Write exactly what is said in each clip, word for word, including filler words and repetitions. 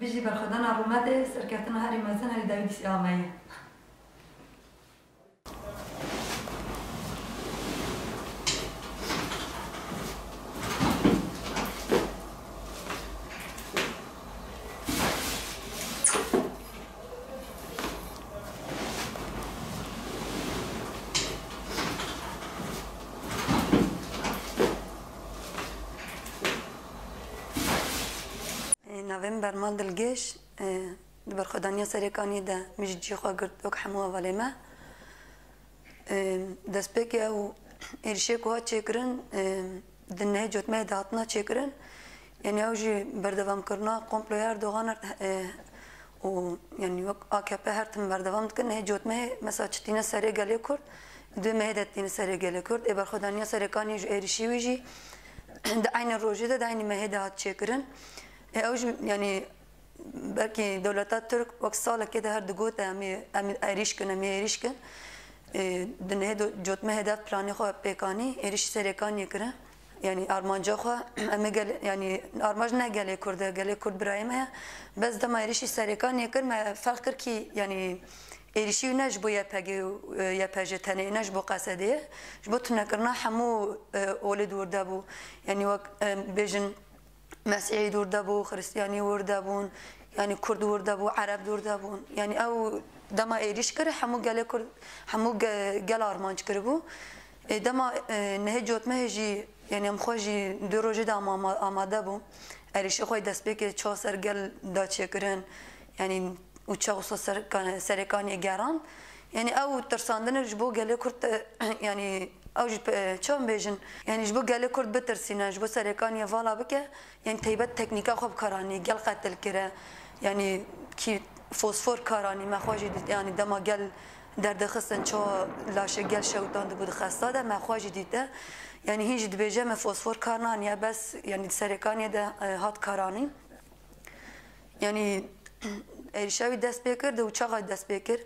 Jî berxwedana rûmetê serkeftina herî mezin herî dawî dîsa me ye. Navê min Bermal Dilgêş, e, di berxwedaniya Serêkaniyê de min ji cî xwe girt wek hemû hevalê me. E, destpêkê ew êrişê ku hat çêkirin, e, di nehê cotmehê de hatina çêkirin. Yanî ew jî berdewamkirina komploya Erdogan e, û yanî wek A K P her tim berdewam dikin. Nehê cotmehê mesela çi tîne serê gelê Kurd, di mehê de tîne serê gelê Kurd. Ê berxwedaniya Serêkaniyê ji êrişî wî jî di eynî rojê de, di eynî mehê de hat çêkirin. Ê ew jî yanî belkî dewleta Tirk wek salekê de her digote em ê, em ê êrîş kin, em ê êrîş kin. Ê, di nehê do-, cotmehê de planê xwe pêk anî, êrîşî Serêkaniyê kirin. Yanî armanca xwe, em ê gel-, yanî armanc ne gelê Kurd e, gelê Kurd birayê me ye. Bes dema êrîşî Serêkaniyê kir, me ferq kir kî, yanî êrîşî wî ne ji bo Y P G û, e, Y P J tenê, ne ji bo Q S D'ê ye. Ji bo tunekirina hemû, e, olê di wir de bû. Yanî wek, e, bêjin, Mesîhî di wir de bû, Xiristiyanî wir de bûn, yanî Kurd wir de bû, Ereb di wir de bûn. Yanî ew dema êrîş kir, hemû gelê Kurd, hemû ge-, gel armanc kiribû. Ê, dema, e, nehê cotmehê jî, yanî em xwe jî du rojê de ama-, ama-, amade bûn. Êrîşê xwe destpêkê çawa ser gel da çêkirin, yanî û çawa wisa ser ka-, Serêkaniyê gerand. Yanî ew tirsandinek ji bo gelê Kurd, e, yanî ew jî, e, çawa bêjin, yanî ji bo gelê Kurd bitirsîne, ji bo Serêkaniyê vala bike, yanî teybet teknîka xwe bi kar anî, gel qetil kire, yanî kî fosfor kar anî, me xwe jî dît, yanî dema gel derdixistin, çawa laşê gel şewitandibû di xesta de, me xwe jî dîte. Yanî hîn jî dibêje me fosfor kar naniye, bes yanî di Serêkaniyê de, e, hat kar anî. Yanî êrîşa wî dest pê kir, di uçaxa dest pê kir.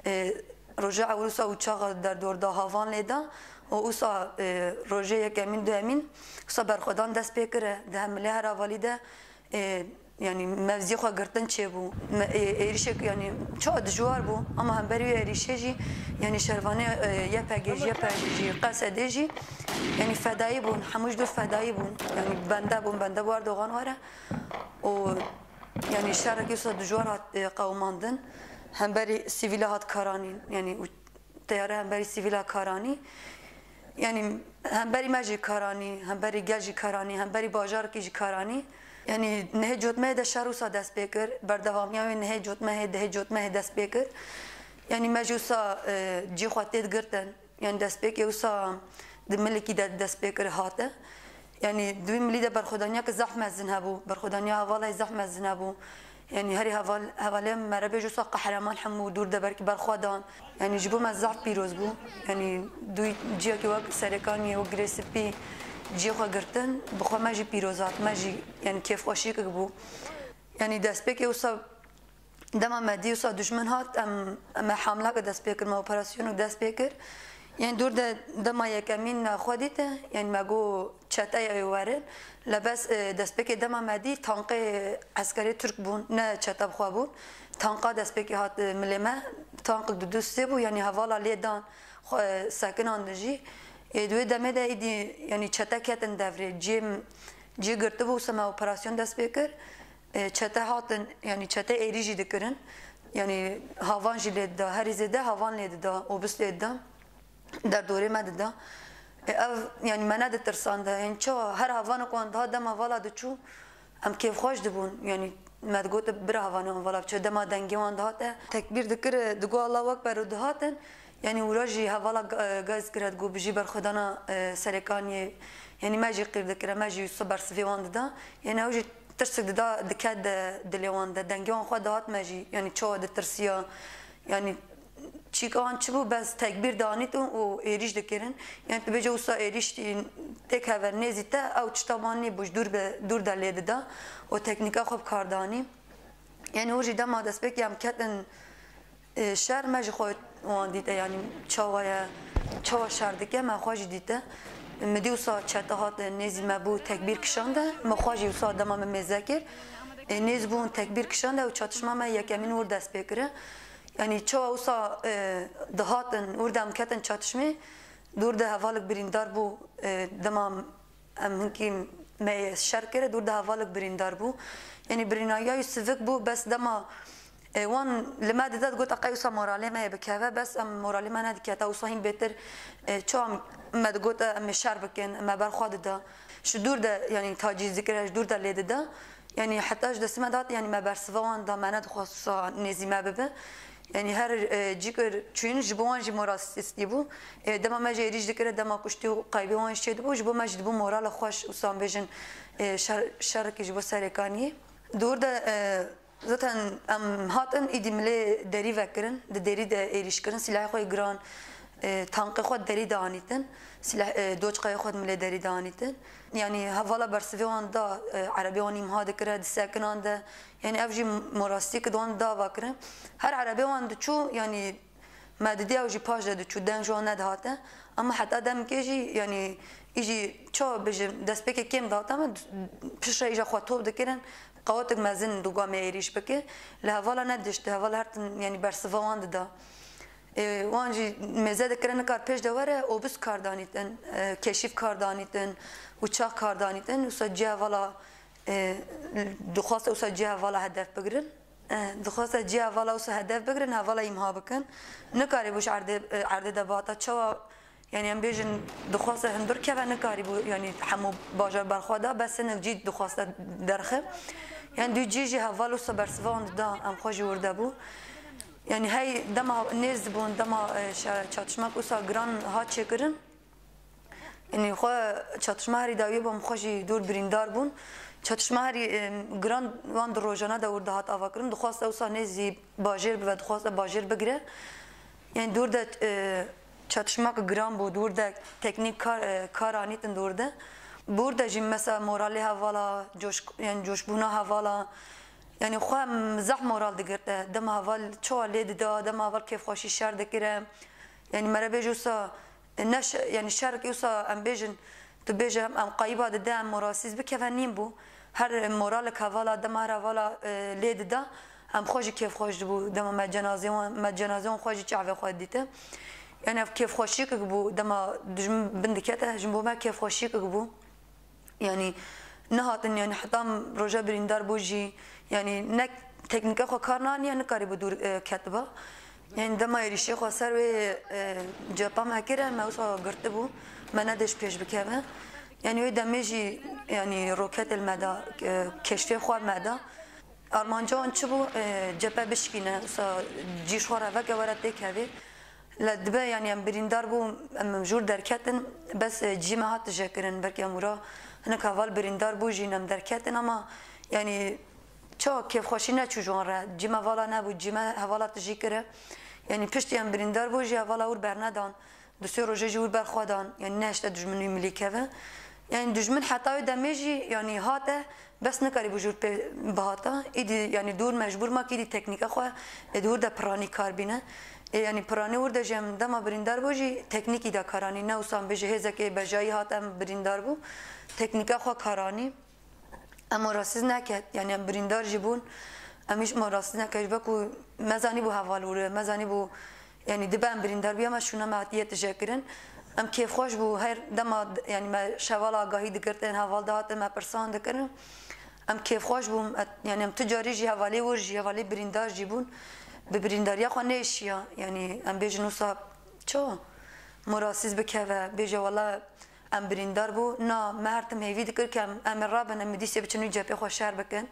E, roja ewil wisa uçaxa derdor da, havan lê da. Û wisa, e, rojê yekemîn, duyemîn, wisa berxwedan dest pê kir e. Di hemilê her avalî de, e, yanî mevzî xwe girtin çêbû. Me, e, êrîşek, yanî çawa dijwar bû. Ama hemberî wê êrîşê jî, yanî şervanê, e, Y P G jî, Y P G jî, Q S D jî, yanî fedayî bûn. Hemû ji dûr fedayî bûn. Yanî bende bûn, bende bû Erdogan were. û yanî şerekî wisa dijwar hat, e, qewimandin. Hemberî sivîla hat karanîn, yanî û teyare hemberî sivîla karanî. Yanî hemberî me jî karanî, hemberî gel jî karanî, hemberî bajarekî jî karanî. Yanî nehê cotmehê de şer wisa dest pê kir, berdewamiya wê nehê cotmehê, dehê cotmehê dest pê kir. Yanî me jî wisa, e, cî xwe tê digirtin. Yanî destpêkê wisa di Milikî de dest pê kir hate. Yanî di wî milî de berxwedaniyeke zehf mezin hebû. Berxwedaniya hevalayê zehf mezin hebû. Yanî herî heval, hevalê me re bêje wisa qehreman hemû dûr de berkî berxwedan. Yanî ji bo me zehf pîroz bû. Yanî di wî ciyekî wek Serêkaniyê, wek Girê Spî ciyê xwe girtin, bi xwe me jî pîroz hat. Me jî yanî kêfxweşîkek bû. Yanî destpêkê wisa Dema me dî wisa dujmin hat, em, em me hamleke dest pê kir, me operasyonek dest pê kir. Yên dûr de dema yekemîn me xwe dîte, yên me got çeteyê ew werin. Lebes, e, destpêkê dema me dî, tankê eskerê Tirk bûn, ne çete bi xwe bûn. Tanka destpêkê hat, e, milê me. Tankek du du sê bû, yanî hevala lê dan, xwe sekinandin jî. Ê, di wê demê de êdî, yanî çete ketin devrê. Cê, cê girtibû, wisa me operasyon dest pê kir. E, çete hatin, yanî çete êrî jî dikirin. Yanî havan jî lê dida, herî zêde havan lê dida, obus lê dida. Derdorê me dida. E, ev, yanî me neditirsande. Yanî çawa her havanek wan dihat dema vala diçû, em kêfxweş dibûn. Yanî me digot bira havanê wan vala biçe. Dema dengê wan dihate, tekbîr dikir, digot Allahu Ekber û dihatin. Yanî wira jî hevala ga-, gaz kire, digot bijî berxwedana, e, Serêkaniyê. Yanî me jî qîr dikire, me jî wisa bersivê wan dida. Yanî ew jî tirsik dida, diket de dilê wan de. Dengê wan xwe dihat me jî, yanî çawa ditirsiya. Yanî çîka wan çi bû, bes tekbîr danîtin û êrîş dikirin. Yanî tu bêje wisa êrîş tê-, têk hever nêzî te, ew tişta wan nîbû, ji dûr be, dûr de lê dida û teknîka xwe bi kar danî. Yanî hûn jî dema destpêkê em ketin, e, şer, me jî xwe wan dîte, yanî çawa ye, çawa şer dike, me xwe jî dîte. Min dî wisa çete hat nêzî me bû, tekbîr kişande, me xwe jî wisa dema min mêze kir. e, nêz bûn tekbîr kişande û çatişma me yekemîn wir dest pê kire. Yanî çawa wisa, e, dihatin wir de em ketin çatişmê, dûr de hevalek birîndar bû, e, dema em hinkî me şer kire, dûr de hevalek birîndar bû. Yanî birînariya wî sivik bû, bes dema, e, wan li me dide, digot, "Qey wisa moralê me yê bikeve." Bes em moralê me nedikete, wisa hîn bêtir, e, çawa me digot, e, em ê şer bikin, me berxwe dida. Ji dûr de, yanî tacîz dikire, ji dûr de lê dida. Yanî heta ji destê me dihat, yanî me bersiva wan da, me nedixwest wisa nêzî me bibe. Yanî her, e, cîkir çûyîn ji bo wan jî moralsizî bû. E, dema me jî êrîş dikire, dema kuştî û qeybê wan jî çêdibû, ji bo me jî dibû morala xweş, wisa em bêjin, e, şer, şerekî ji bo Serêkaniyê. Dûr de, e, zaten em hatin, îdî milê derî vekirin, di derî de êrîş kirin, sîlahê xwe yê giran, e, tankê xwe di derî de anîtin, sîlah, e, doçkayê xwe di milê derî de anîtin. Yanî hevala bersivê wan da, e, erebê wan îmha dikire, disekinande. Yanî ev jî moralsizî ki di wan dava kirin. Her erebê wan diçû, yanî me didî ew jî paş de diçû, deng ji wan nedihate. Ama heta demkê jî, yanî î jî çawa bêjim, destpêkê kêm dihate, me piştre îja xwe top dikirin, qewetek mezin dûga me êrîş bike. Li hevala nedişti, hevala her tim, yanî bersiva wan dida. E, wan jî mêze dikire, nikar pêş de were, obus kar danîtin, e, keşîf kar danîtin, uçax kar danîtin, wisa cî hevala, e, dixwaste wisa cî hevala hedef bigirin. E, dixwaste cî hevala wisa hedef bigirin, hevala îmha bikin. Nikarî bû ji erdê, e, erdê de bihata. Çawa, yanî em bêjin, dixwaste hundir keve, nikarî bû, yanî hemû bajar berxwe da, bes hinek cî dixwaste derxe. Yanî du cî jî heval wisa bersiva wan dida, em xwe jî wir de bû. Yanî hey dema nêz dibûn, dema, e, şa-, çatişmek wisa giran hat çêkirin. Yanî xwe çatişma herî dawiyê bû, em xwe jî dûr birîndar bûn. Çatişma herî, e, giran wan di rojane de wir dihat avakirin. Dixwast ewsa nêzî bajêr bibe, dixwast bajêr bigire. Yanî dûr de, e, çatişmak giran bû, dûr de teknîk kar, e, kar anîtin dûr de. Bûr de jî mesela moralê hevala, coş-, yanî coşbûna hevala, yanî xwe em zehf moral digirte. Dema heval çawa lê dida, dema heval kêfxweşî şer dikire. Yanî mere bêje wisa, e, ne şe-, yanî şerekî wisa em bêjin, tu bêje em, em qayîba dide, em moralsîz bikeve nîn bû. Her moralek hevala, dema her hevala, e, lê dida, em xwe jî kêfxweş dibû. Dema me cenazê wan, me cenazê wan xwe jî çavê xwe dîte. Yanî ev kêfxweşîkek bû, dema dijmin bin dikete, ji bo me kêfxweşîkek bû. Yanî nehatin, yanî heta roja birîndar bû jî, yanî ne teknîka xwe kar naniye, nikarî bi dûr, e, ketiba. Yanî dema êrîşê xwe ser wê, e, cepha me kire, me wisa girtibû, me nedê ji pêş bikeve. Yanî wê demê jî, yanî roketê li me da, e, keşfê xwe me da. Armanca wan çi bû? E, cephe bişkîne, wisa cî ji xwe re veke were têkevê. Le dibe, yanî em birîndar bûn, em jûr derketin, bes, e, cî me hat tije kirin, belkî em wira hinek heval birîndar bû jî em derketin, ama yanî çawa kêfxweşî neçû ji wan re, cî me vala nebû, cî me hevala tijî kire. Yanî piştî em birîndar bû jî hevala wir bernedan, du sê rojê jî wir berxwe dan, yanî nehişte dijmin wî milî keve. Yanî dijmin heta wê demê jî, yanî hate, bes nikarîbû jûr pê bihata. Îdî, yanî dûr mecbûr ma kî dî teknîka xwe, ê, dûr de piranî kar bîne. Ê, yanî piranî wir de jî em dema birîndar bû jî teknîkî de karanî. Ne wisa em bêje hêzekê bejayî hat em birîndar bû. Teknîka xwe karanî. Em moralsîz neket, yanî em birîndar jî bûn. Em hiç moralsîz neket, ji ber ku me zanîbû heval wir e, me zanîbû, yanî dibe em birîndar bûye, me şûna me hatiye tije kirin. Em kêfxweş bû, her dema, yanî me şevala agahî digirtin, heval dihatin, me pirsan dikirin. Em kêfxweş bûn, et-, yanî em tu carî jî hevalê wir jî, hevalê birîndar jî bûn. Bi birîndariya xwe nêşiya, yanî em bêjin wisa çawa moralsîz bikeve, bêje wela em birîndar bû. Na, me her tim hêvî dikir ku em, em ê rabin, em ê dîsê biçin wî cephê xwe şer bikin.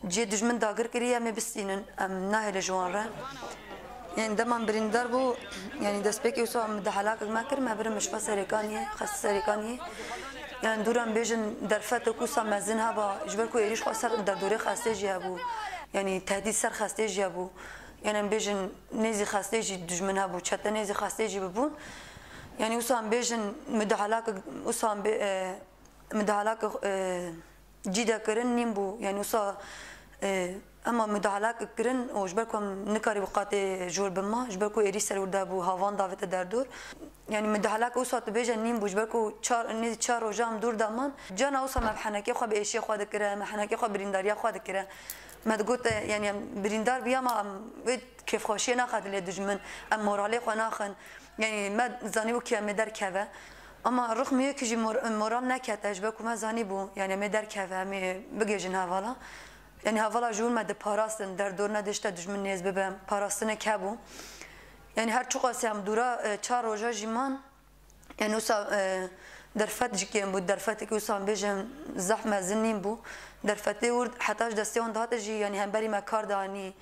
Cihê dijmin dagir kiriye, em ê bistînin, em nahêlin ji wan re. Yanî dema em birîndar bû, yanî destpêkê wisa em dihelakek me kir, me birin Muşfa Serêkaniyê, Xestê Serêkaniyê. Yanî dûr em bêjin derfetek wisa mezin heba, ji ber ku êrîş xwe ser derdorê Xestê jî hebû. Yanî tehdît ser Xestê jî hebû. Yanî em bêjin nêzî Xestê jî dijmin hebû, çete nêzî Xestê jî bibûn. Yanî wisa em bêjin midahalak, wisa em bê, e, midahalak, e, cî de kirin nîn bû. Yanî wisa, e, Ema mudahalek kirin û ji ber ku em nikarî bi qatê jor bima, ji ber ku êrî ser wir de bû, havan davête derdor. Yanî mudahalek wisa tu bêje nîn bû, ji ber ku çar, nêzî çar roja em dûr de man. Cana wisa me bi henekê xwe bi êşê xwe dikire, me henekê xwe birîndariya xwe dikire. Me digot, e, yanî em birîndar biya ma em wê kêfxweşiyê naxe dilê dijmin, em moralê xwe naxin. Yanî me zanîbû kî em ê derkeve. Ama rixmiyê kî jî mor-, moral nekete, ji ber ku me zanîbû, yanî em ê derkeve, em ê bigihîjin hevala. Yanî hevala ji wir me diparastin, derdor nedişte dijmin nêz bibe, parastinê kebû. Yanî her çiqasî em dûra, e, çar roja jî man, yanî wisa, e, derfet jî kêm bû, derfetekî wisa em bêjin zehf mezin nîn bû. Derfetê wir heta ji destê wan dihate jî, yanî hemberî me kar danî,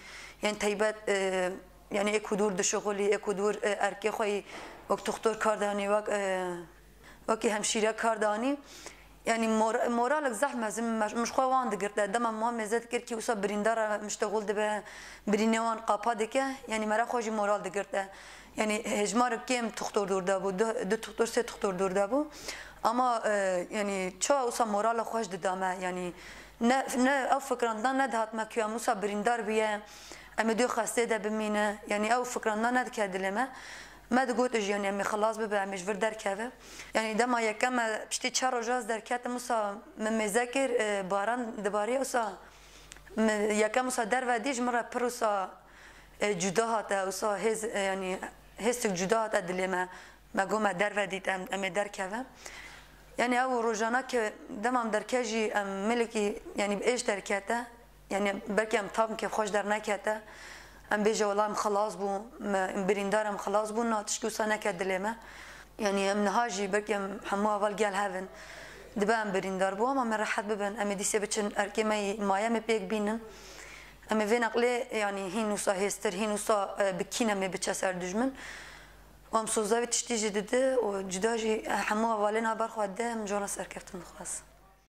yanî teybet, e, yanî ê ku dûr dişixulî, ê ku dûr, e, erkê xwe yî wek tuxtor kar danî, wek, e, wekî hemşîre kar danî. Yanî mor-, moralek zehf mezin me, min ji xwe wan digirte. Dema wan mêze dikir kî wisa birîndar e, miştexul dibe, birînê wan qapa dike. Yanî me re xwe jî moral digirte. Yanî hejmarek kêm tuxtor dûr de bû, du, du tuxtor, sê tuxtor dûr de bû. Ama, e, yanî çawa wisa morala xweş dida me. Yanî ne, ne ew fikran da nedihat me ku em wisa birîndar biye, em ê dû xestê de bimîne. Yanî ew fikran da nedike dilê me. Me digot jî, yanî em ê xilas bibe, em ê ji vir derkeve. Yanî dema yekem me piştî çar roja ez derketim, wisa min mêze kir, e, baran dibarî, wisa min yekem wisa derve dî, ji min re pir wisa, e, cuda hate, wisa hêz, e, yanî hêstik cuda hate dilê me. Me got me derve dît, em, em ê derkeve. Yanî ew rojana ke dema em derke jî em milekî, yanî bi êş derkete. Yanî belkî em tam kêfxweş dernekete. Em bêje wela em xilas bû, me, em birîndar em xilas bûn, na tişkî wisa neke dilê me. Yanî em niha jî belkî em hemû heval gel hev in. Dibe em birîndar bû, ama me rehet bibin. Em ê dîsê biçin erkê me yî maye em ê pêk bînin. Em ê vê neqlê, yanî hîn wisa hêztir, hîn wisa, e, bi kîn em ê biçe ser dijmin. Û em soza vê tiştî jî dide û cuda jî, e, hemû hevalên a ber xwe de em jona serkeftin dixwazin.